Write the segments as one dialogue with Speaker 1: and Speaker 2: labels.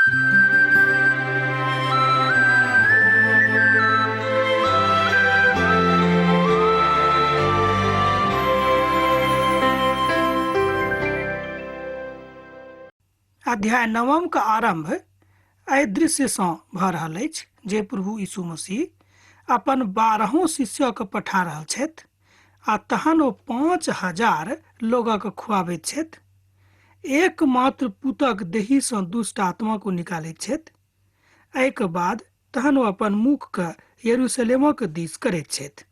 Speaker 1: अध्याय नवम के आरंभ एहि दृश्य सँ भऽ रहल अछि जे प्रभु यीशु मसीह अपन बारहों शिष्यके पठा रहल छथि आ तहन ओ 5000 लोगक खुआबैत छथि। एकमात्र पुतक देहीसँ दुष्ट आत्माक ओ निकालैत छथि। एहिके बाद तहन ओ अपन मुखके यरूशलेमक दिस करैत छथि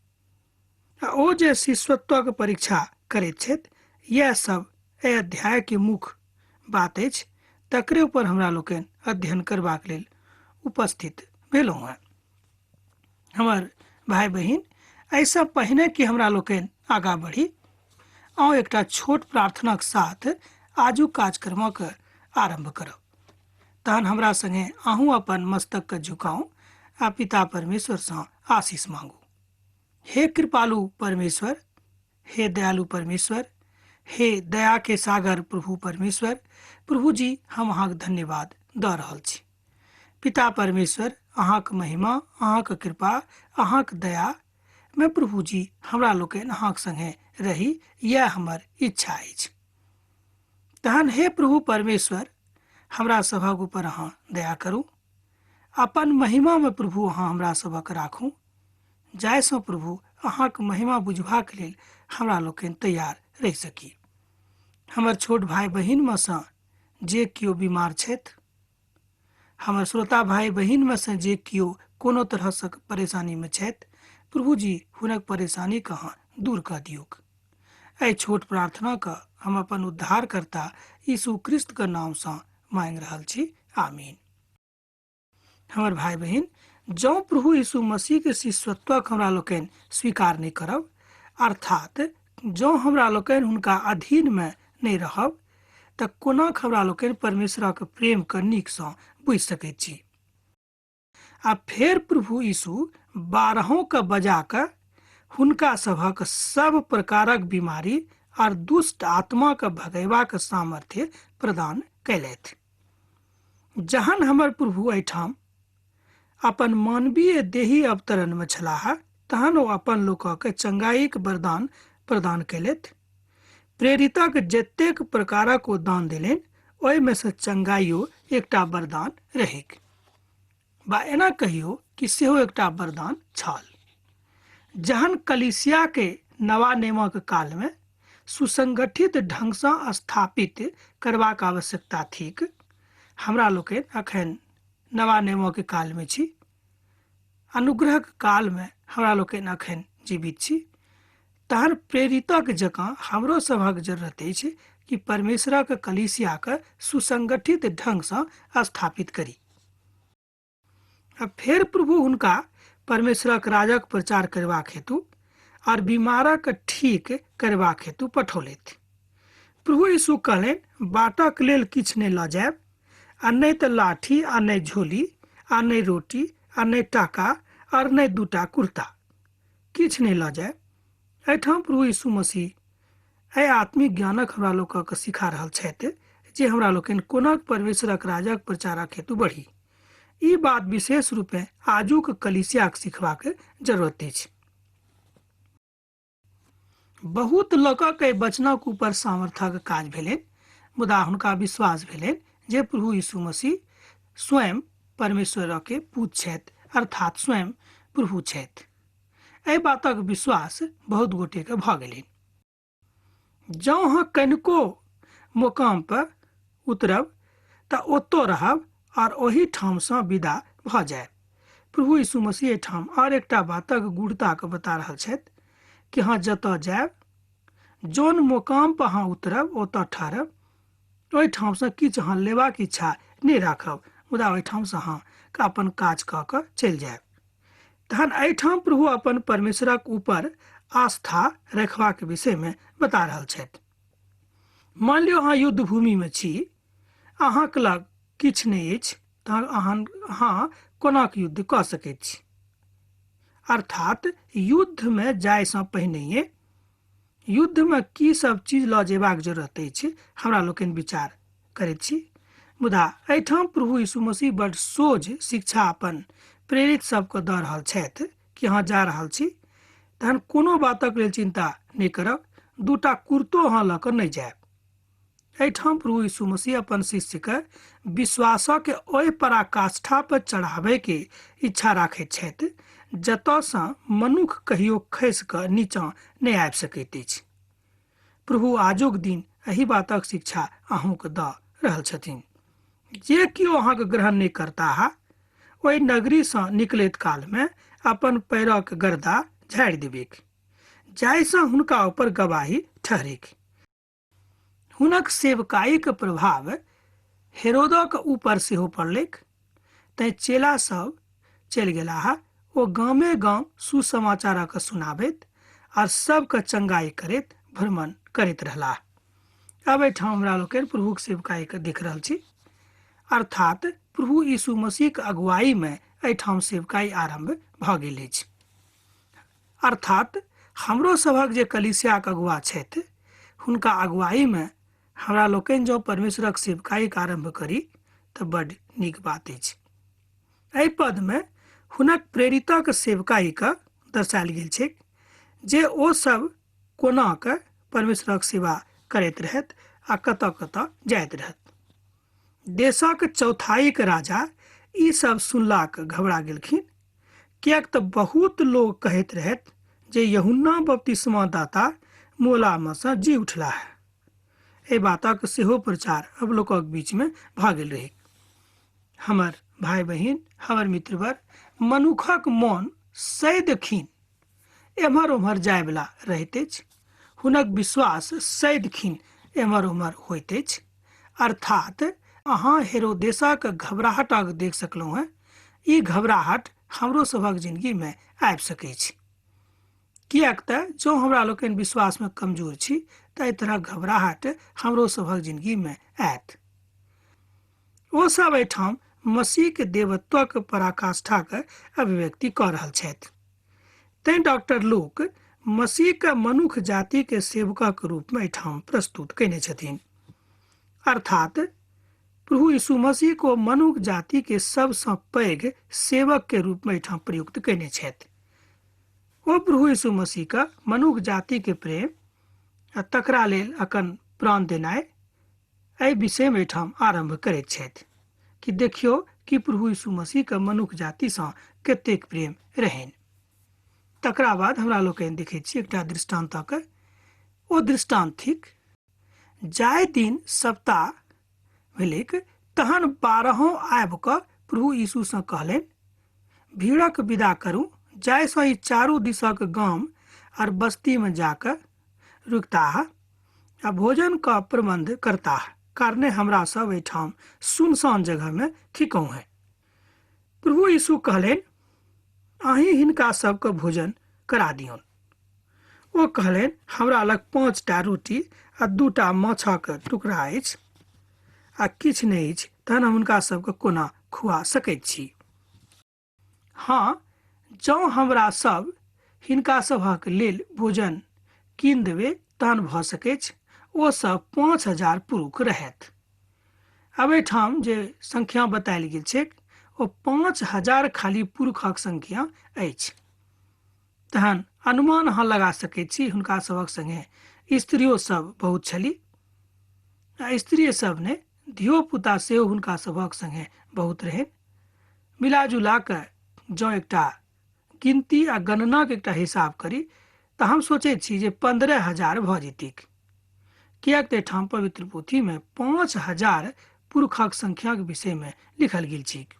Speaker 1: आ ओ जे शिष्यत्वक परीक्षा करैत छथि। इएह सब एहि अध्याय के मुख्य बात अछि, तकरे ऊपर हमरा लोकनि अध्ययन करबाक लेल उपस्थित भेलहुँ हेँ। हमर भाई बहिन, एहिसँ पहिने कि हमरा लोकनि आगाँ बढ़ी, आउ एकटा छोट प्रार्थनाक साथ आजुक कार्यक्रमक आरंभ करब। तहन हमरा संगे अहूँ अपन मस्तकके झुकाउ आ पिता परमेश्वरसँ आशीष मांगू। हे कृपालु परमेश्वर, हे दयालु परमेश्वर, हे दया के सागर प्रभु परमेश्वर, प्रभु जी हम अहाँके धन्यवाद दऽ रहल छी। पिता परमेश्वर, अहाँके महिमा, अहाँके कृपा, अहाँके दया में प्रभु जी हमरा लोकनि अहाँके संगे रही, यैह हमर इच्छा अछि। तहन हे प्रभु परमेश्वर, हमरा सभक ऊपर अहाँ दया करू, अपन महिमा में प्रभु अहाँ हमरा सभक राखू, जाहिसँ प्रभु अहाँके महिमा बुझबाक लेल हमरा लोकनि तैयार रहि सकी। हमर छोट भाई बहिन में सँ जे केओ बीमार छथि, हमर श्रोता भाई बहिन में सँ जे केओ कोनो तरहसँ परेशानी में छथि, प्रभु जी हुनक परेशानी के अहाँ दूर कऽ दियौक। एहि छोट प्रार्थना के हम अपन उद्धारकर्ता यीशु क्रिस्त के नाम सँ मांगि रहल छी, आमीन। हमर भाई बहिन, जँ प्रभु यीशु मसीह के शिष्यत्वक हमरा लोकनि स्वीकार नहि करब, अर्थात जँ हमरा लोकनि हुनका अधीन में नहि रहब, तऽ कोना हमरा लोकनि परमेश्वरक प्रेम के नीक सँ बुझि सकैत छी। आ फेर प्रभु यीशु बारहों के बजा कऽ हुनका सभक सब प्रकारक बीमारी आर दुष्ट आत्मा के भगेबाक सामर्थ्य प्रदान कयलथि। जहन हमर प्रभु एहिठाम अपन मानवीय देही अवतरण में छलाह, तहन ओ अपन लोकक चंगाईक वरदान प्रदान कयलथि। प्रेरितक जतेक प्रकारक ओ दान देलनि, ओहिमे सँ चंगाइयो एकटा वरदान रहैक, बा एना कहियो कि सेहो एकटा वरदान छल। जहन कलीसिया के नवा नियमक काल में सुसंगठित ढंग सँ स्थापित करबाक आवश्यकता थिक, हमरा लोकनि अखन नवा नियमक काल में छी, अनुग्रहक काल में हमरा लोकनि अखन जीवित छी, तहन प्रेरितक जकाँ हमरो सभक जरूरत अछि कि परमेश्वरक कलीसियाक सुसंगठित ढंग सँ स्थापित करी। आ फेर प्रभु हुनका परमेश्वरक राजक प्रचार करबाक हेतु और बीमारक ठीक करबाक हेतु पठौलथि। प्रभु यीशु कहलनि, बाटक लेल किछु नहि लऽ जायब, आ नहि तऽ लाठी, आ नहि झोली, आ नहि रोटी, आ नहि टाका, और नहि दूटा कुर्ता, किछु नहि लऽ जायब। एहिठाम प्रभु यीशु मसीह एहि आत्मिक ज्ञानक हमरा लोकक सिखा रहल छथि जे हमरा लोकनि कोना परमेश्वरक राजक प्रचारक हेतु बढ़ी। ई बात विशेष रूपे आजुक कलीसियाक सिखबाक जरूरत अछि। बहुत लोकक एहि वचनक ऊपर सामर्थ्यक काज भेलनि, मुदा हुनका विश्वास भेलनि जे प्रभु यीशु मसीह स्वयं परमेश्वरक पुत्र छथि, अर्थात स्वयं प्रभु छथि। एहि बातक विश्वास बहुत गोटेके भऽ गेलनि। जँ अहाँ कनिको मोकाम पर उतरब तऽ ओतऽ रहब आर ओहि ठामसँ विदा भऽ जायब। प्रभु यीशु मसीह एहिठाम आर एकटा बातक गूढ़ताके बता रहल छथि कि अहाँ जतऽ जायब, जौन मोकाम पर अहाँ उतरब, ओतऽ ठहरब, ओहिठामसँ किछु अहाँ लेबाक इच्छा नहि राखब, मुदा ओहिठामसँ अहाँ अपन काज कऽ कऽ चलि जायब। तहन एहिठाम प्रभु अपन परमेश्वरक ऊपर आस्था रखबाक विषयमे बता रहल छथि। मान लियौ अहाँ युद्ध भूमिमे छी, अहाँक लग किछु नहि अछि, तहन अहाँ कोना युद्ध कऽ सकैत छी? अर्थात युद्धमे जायसँ पहिनहिए युद्धमे की सब चीज लऽ जेबाक जरूरत अछि हमरा लोकनि विचार करैत छी। मुदा एहिठाम प्रभु यीशु मसीह बड सोझ शिक्षा अपन प्रेरित सबके दऽ रहल छथि कि अहाँ जा रहल छी तहन कोनो बातक लेल चिन्ता नहि करब, दूटा कुर्तो अहाँ लऽ कऽ नहि जायब। एहिठाम प्रभु यीशु मसीह अपन शिष्यके विश्वासक ओहि पराकाष्ठा पर चढ़ाबैके इच्छा राखैत छथि जतऽसँ मनुख कहियो खसि कऽ नीचाँ नहि आबि सकैत अछि। प्रभु आजुक दिन एहि बातक शिक्षा अहूँके दऽ रहल छथिन। जे केओ अहाँके ग्रहण नहि करताह ओहि नगरीसँ निकलैत कालमे अपन पैरक गर्दा झाड़ि देबैक, जाहिसँ हुनका ऊपर गवाही ठहरिक। हुनक सेवकाईक प्रभाव हेरोदक ऊपर सेहो पड़लैक, तैं चेला सब चलि गेलाह। ओ गामे गाम सुसमाचारक सुनाबैत आर सबके चंगाई करैत भ्रमण करैत रहलाह। अब एहिठाम हमरा लोकनि प्रभुक सेवकाईके देख रहल छी, अर्थात प्रभु यीशु मसीहक अगुवाईमे एहिठाम सेवकाई आरम्भ भऽ गेल अछि। अर्थात हमरो सभक जे कलीसियाक अगुआ छथि हुनका अगुवाईमे हमरा लोकनि जँ परमेश्वरक सेवकाईक आरम्भ करी तऽ बड्ड नीक बात अछि। एहि पदमे हुनक प्रेरितक सेवकाईके दर्शायल गेल छैक जे ओ सब कोना कऽ परमेश्वरक सेवा करैत रहथि आ कतऽ कतऽ जाइत रहथि। देशक चौथाईक राजा ई सब सुनलाक घबरा गेलखिन, किएक तऽ बहुत लोक कहैत रहथि जे यूहन्ना बपतिस्मा दाता मोलामे सँ जी उठलाह। एहि बातक सेहो प्रचार अब लोकक बीचमे भऽ गेल रहै। हमर भाय बहिन, हमर मित्रवर, मनुखक मन सैदखिन एम्हर ओम्हर जायवला रहैत अछि। हुनक विश्वास सैदखिन एम्हर ओम्हर होइत अछि। अर्थात अहाँ हेरोदेसक घबराहटक देख सकलहुँ हेँ। ई घबराहट हमरो सभक जिंदगीमे आबि सकैछ, किएक तऽ जँ हमरा लोकनि विश्वासमे कमजोर छी तऽ एहि तरहक घबराहट हमरो सभक जिंदगीमे आयत। ओ सब एहिठाम मसीहके देवत्वक पराकाष्ठाक अभिव्यक्ति कऽ रहल छथि। तैं डॉक्टर लूक मसीहके मनुख जातिके सेवकक रूपमे एहिठाम प्रस्तुत कयने छथिन। अर्थात प्रभु यीशु मसीह को मनुख जाति के सबसँ पैघ सेवक के रूप में एहिठाम प्रयुक्त कयने छथि। ओ प्रभु यीशु मसीह के मनुख जाति के प्रेम आ तकरा लेल अकन प्राण देनाइ एहि विषय में एहिठाम आरम्भ करैत छथि कि देखियौ कि प्रभु यीशु मसीह के मनुख जाति सँ कतेक प्रेम रहनि। तकरा बाद हमरा लोकनि देखैत छी एकटा दृष्टान्तक। ओ दृष्टान्त थिक जाहि दिन सप्ताह भेलैक तहन बारहों आबि कऽ प्रभु यीशुसँ कहलनि, भीड़क विदा करू जाहिसँ ई चारू दिसक गाम आर बस्तीमे जाकऽ रुकताह आ भोजन कऽ प्रबंध करताह, कारणे हमरा सब एहिठाम सुनसान जगहमे थिकहुँ हेँ। प्रभु यीशु कहलनि, अहीं हिनका सबके भोजन करा दियौन। ओ कहलनि, हमरा लग 5टा रोटी आ 2टा माछक टुकड़ा अछि आ किछु नहि अछि, तहन हम हुनका सबके कोना खुआ सकैत छी? हाँ, जँ हमरा सब हिनका सभक लेल भोजन कीन देबै तहन भऽ सकैछ ओ सब 5000 पुरुष रहथि। अब एहिठाम जे संख्या बतायल गेल छैक ओ 5000 खाली पुरुषक संख्या अछि। तहन अनुमान अहाँ लगा सकैत छी हुनका सभक संगे स्त्रियो सब बहुत छली आ स्त्री सब ने धियो पुता सेहो हुनका सभक संगे बहुत रहनि। मिलाजुला कऽ जँ एकटा गिनती आ गणनाके एकटा हिसाब करी तऽ हम सोचैत छी जे 15,000 भऽ जेतीक, किएक तऽ एहिठाम पवित्र पोथीमे 5000 पुरुषक संख्याक विषयमे लिखल गेल छैक।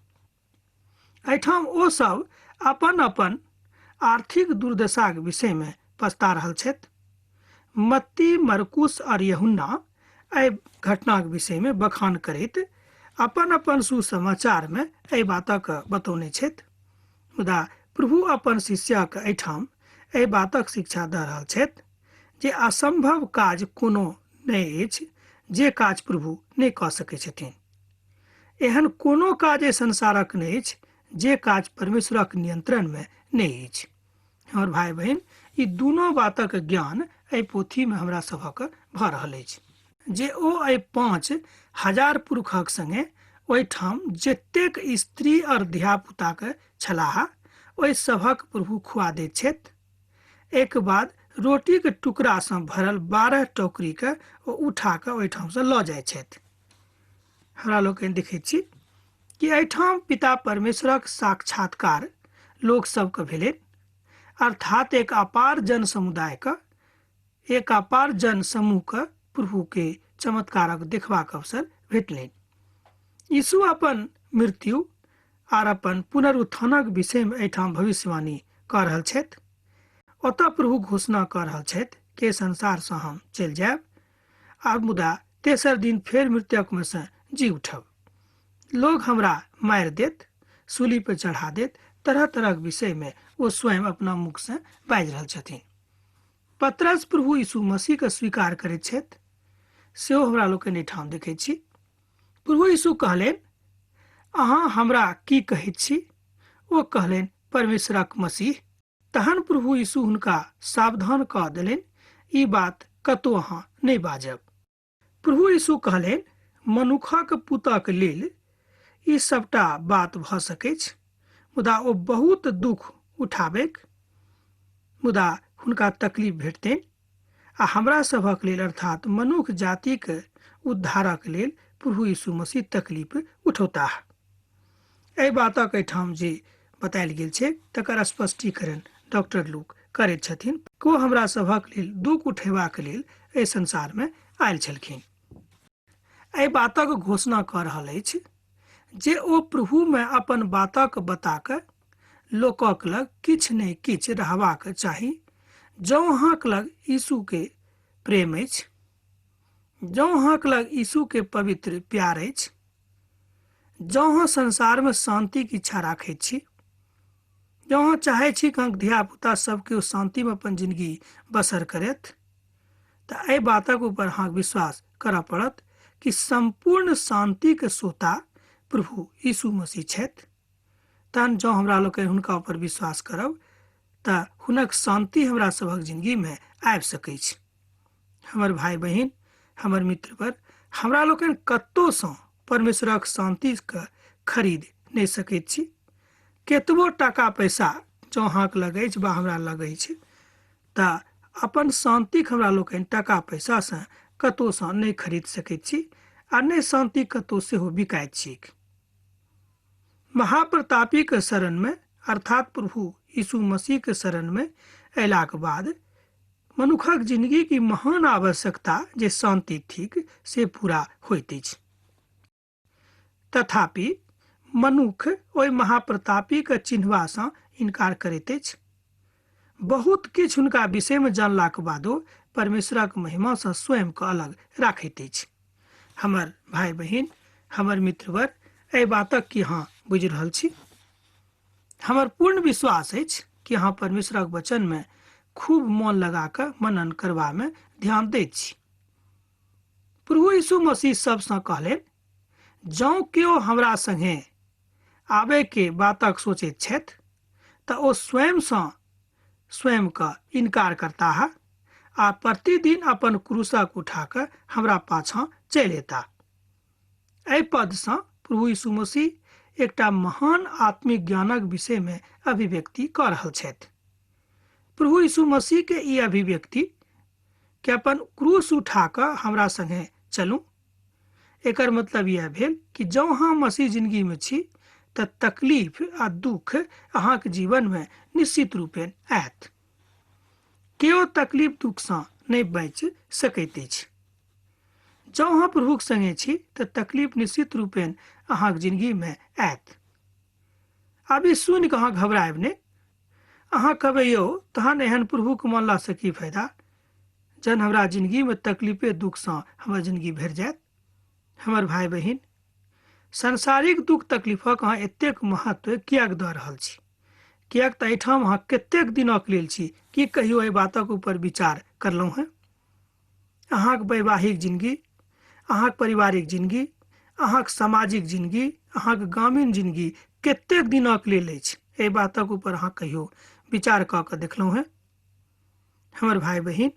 Speaker 1: एहिठाम ओ सब अपन अपन आर्थिक दुर्दशाक विषयमे पछता रहल छथि। मत्ती, मरकुस और यूहन्ना एहि घटनाक विषयमे बखान करैत अपन अपन सुसमाचारमे एहि बातक बतौने छथि। मुदा प्रभु अपन शिष्यक एहिठाम एहि बातक शिक्षा दऽ रहल छथि जे असंभव काज कोनो नहि अछि जे काज प्रभु नहि कऽ सकैत छथिन। एहन कोनो काज एहि संसारक नहि अछि जे काज परमेश्वरक नियंत्रणमे नहि अछि। हमर भाय बहिन, ई दुनू बातक ज्ञान एहि पोथीमे हमरा सभक भऽ रहल अछि। जे ओ एहि 5000 पुरुषक संगे ओहिठाम जतेक स्त्री और धियापुताके छलाह ओहि सभक प्रभु खुआ दैत छथि। एक बाद रोटीके टुकड़ासँ भरल 12 टोकरीके ओ उठा कऽ ओहिठामसँ लऽ जाइ छथि। हमरा लोकनि देखैत छी कि एहिठाम पिता परमेश्वरक साक्षात्कार लोक सबके भेलनि, अर्थात एक अपार जन समुदायके, एक अपार जन समूहके प्रभुके चमत्कारक देखबाक अवसर भेटलनि। यीशु अपन मृत्यु आर अपन पुनरुत्थानक विषयमे एहिठाम भविष्यवाणी कऽ रहल छथि। ओतऽ प्रभु घोषणा कऽ रहल छथि कि संसारसँ हम चलि जायब आ मुदा तेसर दिन फेर मृतकमे सँ जी उठब। लोग हमरा मारि देत, सूली पर चढ़ा देत, तरह तरहक विषयमे ओ स्वयं अपना मुखसँ बाजि रहल छथिन। पतरस प्रभु यीशु मसीहके स्वीकार करैत छथि, सेहो हमरा लोकनि एहिठाम देखैत छी। प्रभु यीशु कहलनि, अहाँ हमरा की कहैत छी? ओ कहलनि, परमेश्वरक मसीह। तहन प्रभु यीशु हुनका सावधान कऽ देलनि, ई बात कतौ अहाँ नहि बाजब। प्रभु यीशु कहलनि, मनुखक पुतक लेल ई सबटा बात भऽ सकैछ, मुदा ओ बहुत दुख उठाबैक, मुदा हुनका तकलीफ भेटतनि आ हमरा सभक लेल अर्थात मनुख जातिक उद्धारक लेल प्रभु यीशु मसीह तकलीफ उठौताह। एहि बातक एहिठाम जे बतायल गेल छै तकर स्पष्टीकरण डॉक्टर लूक करैत छथिन। ओ हमरा सभक लेल दुख उठेबाक लेल एहि संसारमे आयल छलखिन। एहि बातक घोषणा कऽ रहल अछि जे ओ प्रभुमे अपन बातक बता कऽ लोकक लग किछु ने किछु रहबाक चाही। जँ अहाँक लग यीशुके प्रेम अछि, जँ अहाँक लग यीशुके पवित्र प्यार अछि, जँ अहाँ संसारमे शान्तिके इच्छा राखैत छी, जँ अहाँ चाहै छी कि अहाँके धियापुता सब केओ शान्तिमे अपन जिंदगी बसर करथि, तऽ एहि बातक ऊपर अहाँके विश्वास करऽ पड़त कि सम्पूर्ण शान्तिके सोता प्रभु यीशु मसीह छथि। तहन जँ हमरा लोकनि हुनका ऊपर विश्वास करब तऽ हुनक शान्ति हमरा सभक जिंदगीमे आबि सकैछ। हमर भाई बहिन, हमर मित्रवर, हमरा लोकनि कतहुसँ परमेश्वरक शान्तिके खरीद नहि सकैत छी। केतबो टाका पैसा जँ अहाँके लग अछि वा हमरा लग अछि तऽ अपन शान्तिक हमरा लोकनि टाका पैसासँ कतहुसँ नहि खरीद सकैत छी आ नहि शान्ति कतहु सेहो बिकाइत छैक। महाप्रतापीके शरणमे अर्थात प्रभु यीशु मसीहके शरणमे अयलाक बाद मनुखक जिंदगी की महान आवश्यकता जे शांति थिक से पूरा होइत अछि। तथापि मनुख ओहि महाप्रतापीके चिन्हबासँ इनकार करैत अछि। बहुत किछु हुनका विषयमे जानलाक बादो परमेश्वरक महिमासँ स्वयंके अलग राखैत अछि। हमर भाई बहिन, हमर मित्रवर, एहि बातक की अहाँ बुझि रहल छी? हमर पूर्ण विश्वास अछि कि अहाँ परमेश्वरक वचनमे खूब मन लगा कऽ मनन करबामे ध्यान दैत छी। प्रभु यीशु मसीह सबसँ कहलनि, जँ केओ हमरा संगे आबयके बातक सोचैत छथि तऽ ओ स्वयंसँ स्वयंके इनकार करताह आ प्रतिदिन अपन क्रूसक उठा कऽ हमरा पाछाँ चलि एताह। एहि पदसँ प्रभु यीशु मसीह एकटा महान आत्मिक ज्ञानक विषयमे अभिव्यक्ति कऽ रहल छथि। प्रभु यीशु मसीह के ई अभिव्यक्ति कि अपन क्रूस उठा कऽ हमरा संगे चलू, एकर मतलब यह भेल कि जँ अहाँ मसीह जिंदगीमे छी तऽ तकलीफ आ दुख अहाँके जीवनमे निश्चित रूपेण आयत। केओ तकलीफ दुखसँ नहि बचि सकैत अछि। जँ अहाँ प्रभुक संगे छी तऽ तकलीफ निश्चित रूपेण अहाँके जिंदगीमे आयत। आब ई सुनि कऽ अहाँ घबरायब नहि। अहाँ कहबै, यौ तहन एहन प्रभुके मानलासँ की फायदा, जहन हमरा जिंदगीमे तकलीफे दुखसँ हमर जिंदगी भरि जायत। हमर भाई बहिन, सांसारिक दुख तकलीफक अहाँ एतेक महत्व किएक दऽ रहल छी? किएक तऽ एहिठाम अहाँ कतेक दिनक लेल छी, की कहियो एहि बातक ऊपर विचार करलहुँ हेँ? अहाँक वैवाहिक जिंदगी, अहाँक पारिवारिक जिंदगी, अहाँक सामाजिक जिंदगी, अहाँक ग्रामीण जिंदगी कतेक दिनक लेल अछि, एहि बातक ऊपर अहाँ कहियो विचार कऽ कऽ देखलहुँ हेँ? हमर भाई बहिन,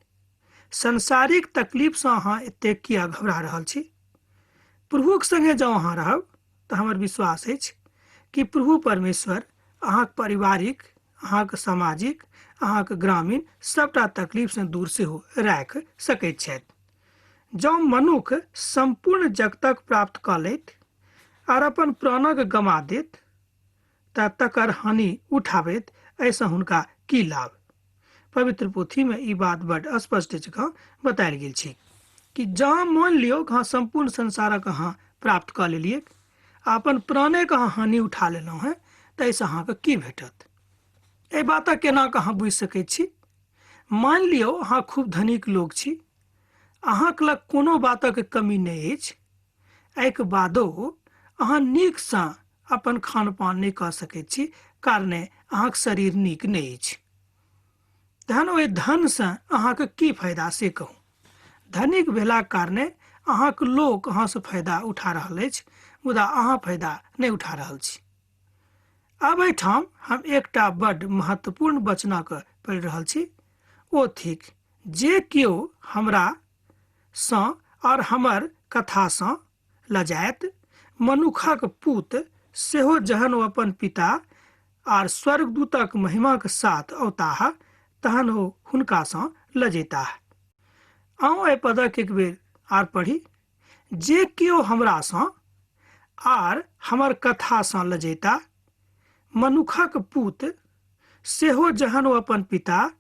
Speaker 1: संसारिक तकलीफसँ अहाँ एतेक किया घबरा रहल छी? प्रभुक संगे जँ अहाँ रहब तऽ हमर विश्वास अछि कि प्रभु परमेश्वर अहाँक पारिवारिक, अहाँक सामाजिक, अहाँक ग्रामीण सभटा तकलीफसँ दूर सेहो राखि सकैत छथि। जँ मनुख सम्पूर्ण जगतक प्राप्त कऽ लैत आर अपन प्राणक गमा देत तऽ तकर हानि उठाबैत एहिसँ हुनका की लाभ? पवित्र पोथीमे ई बात बड स्पष्ट जकाँ बतायल गेल छै कि जँ मानि लियौ कि अहाँ सम्पूर्ण संसारक अहाँ प्राप्त कऽ लेलियै आ अपन प्राणेके अहाँ हानि उठा लेलहुँ हेँ तऽ एहिसँ अहाँके की भेटत? एहि बातक केना कऽ अहाँ बुझि सकैत छी? मानि लियौ अहाँ खूब धनिक लोक छी, अहाँके लग कोनो बातक कमी नहि अछि, एहिके बादो अहाँ नीकसँ अपन खान पान नहि कऽ सकैत छी, कारणे अहाँके शरीर नीक नहि अछि। तहन ओहि धनसँ अहाँके की फायदा से कहू? धनिक भेलाक कारणे अहाँके लोक अहाँसँ फायदा उठा रहल अछि, मुदा अहाँ फायदा नहि उठा रहल छी। आब एहिठाम हम एकटा बड्ड महत्वपूर्ण वचनक पढ़ि रहल छी, ओ थिक जे केओ हमरा सँ और हमर कथासँ लजायत, मनुखक पूत सेहो जहन ओ अपन पिता आर स्वर्गदूतक महिमाक साथ औताह तहन ओ हुनकासँ लजेताह। आउ एहि पदक एक बेर आर पढ़ी। जे केओ हमरासँ आर हमर कथासँ लजेता, मनुखक पूत सेहो जहन ओ अपन पिता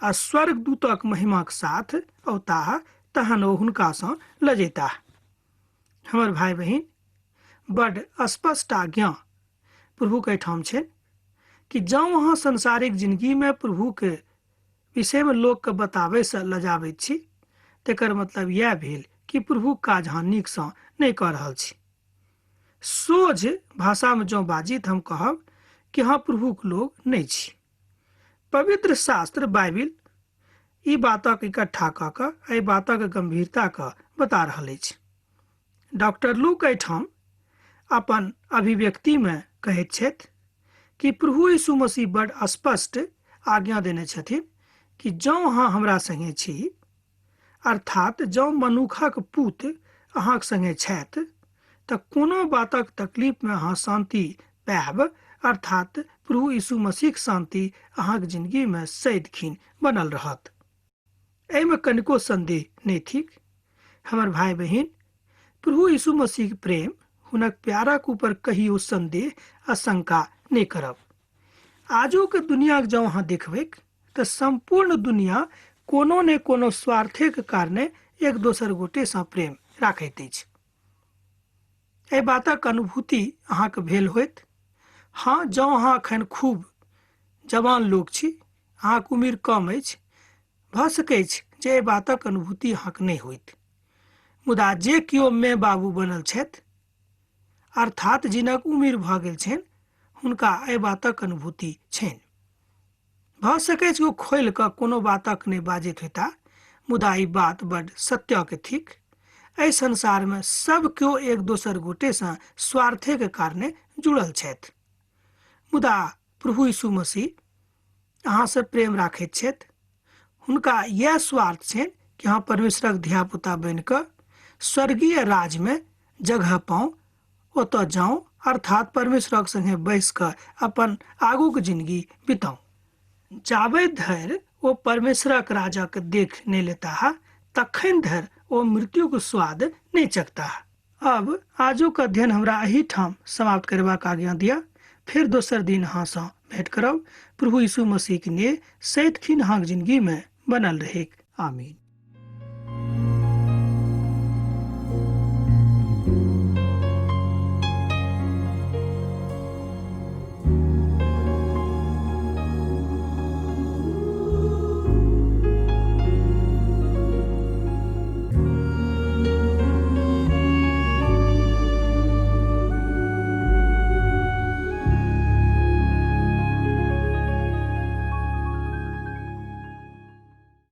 Speaker 1: आ स्वर्गदूतक महिमाक साथ औताह तहन ओ हुनकासँ लजेताह। हमर भाय बहिन, बड स्पष्ट आज्ञा प्रभुक एहिठाम छनि कि जँ अहाँ सांसारिक जिंदगीमे प्रभुके विषयमे लोकके बताबैसँ लजाबैत छी तकर मतलब इएह भेल कि प्रभुक काज अहाँ नीकसँ नहि कऽ रहल छी। सोझ भाषामे जँ बाजी तऽ हम कहब कि अहाँ प्रभुक लोक नहि छी। पवित्र शास्त्र बाइबिल ई बातक इकट्ठा कऽ कऽ एहि बातक गंभीरताके बता रहल अछि। डॉक्टर लूक एहिठाम अपन अभिव्यक्तिमे कहैत छथि कि प्रभु यीशु मसीह बड स्पष्ट आज्ञा देने छथिन कि जँ अहाँ हमरा संगे छी, अर्थात जँ मनुखक पूत अहाँक संगे छथि, तऽ कोनो बातक तकलीफमे अहाँ शान्ति पायब, अर्थात प्रभु यीशु मसीहक शान्ति अहाँक जिंदगीमे सदिखिन बनल रहत। एहिमे कनिको संदेह नहि थिक। हमर भाय बहिन, प्रभु यीशु मसीहक प्रेम हुनक प्यारक ऊपर कहियो संदेह आ शंका नहि करब। आजुक दुनियाक जँ अहाँ देखबैक तऽ सम्पूर्ण दुनिया कोनो ने कोनो स्वार्थेक कारणे एक दोसर गोटेसँ प्रेम राखैत अछि। एहि बातक अनुभूति अहाँके भेल होयत। हँ, जँ अहाँ एखन खूब जवान लोक छी, अहाँके उम्र कम अछि, भऽ सकैछ जे एहि बातक अनुभूति अहाँके नहि होइत। मुदा जे केओ माय बाबू बनल छथि, अर्थात जिनक उम्र भऽ गेल छनि, हुनका एहि बातक अनुभूति छनि। भऽ सकैछ ओ खोलि कऽ कोनो बातक नहि बाजैत होयता, मुदा ई बात बड सत्यक थिक। एहि संसारमे सब केओ एक दोसर गोटेसँ स्वार्थेके कारणे जुड़ल छथि। मुदा प्रभु यीशु मसीह अहाँसँ प्रेम राखैत छथि। हुनका इएह स्वार्थ छनि कि अहाँ परमेश्वरक धियापुता बनि कऽ स्वर्गीय राजमे जगह पाउ, ओतऽ जाउ, अर्थात परमेश्वरक संगे बैस कऽ अपन आगूक जिंदगी बिताउ। जाबे धरि ओ परमेश्वरक राजक देख नहि लेताह तखन धरि ओ मृत्युक स्वाद नहि चखताह। अब आजुक अध्ययन हमरा एहिठाम समाप्त करबाक आज्ञा दिअ। फेर दोसर दिन अहाँसँ भेंट करब। प्रभु यीशु मसीहक नेह सदिखिन अहाँक जिंदगीमे बनल रहैक। आमीन।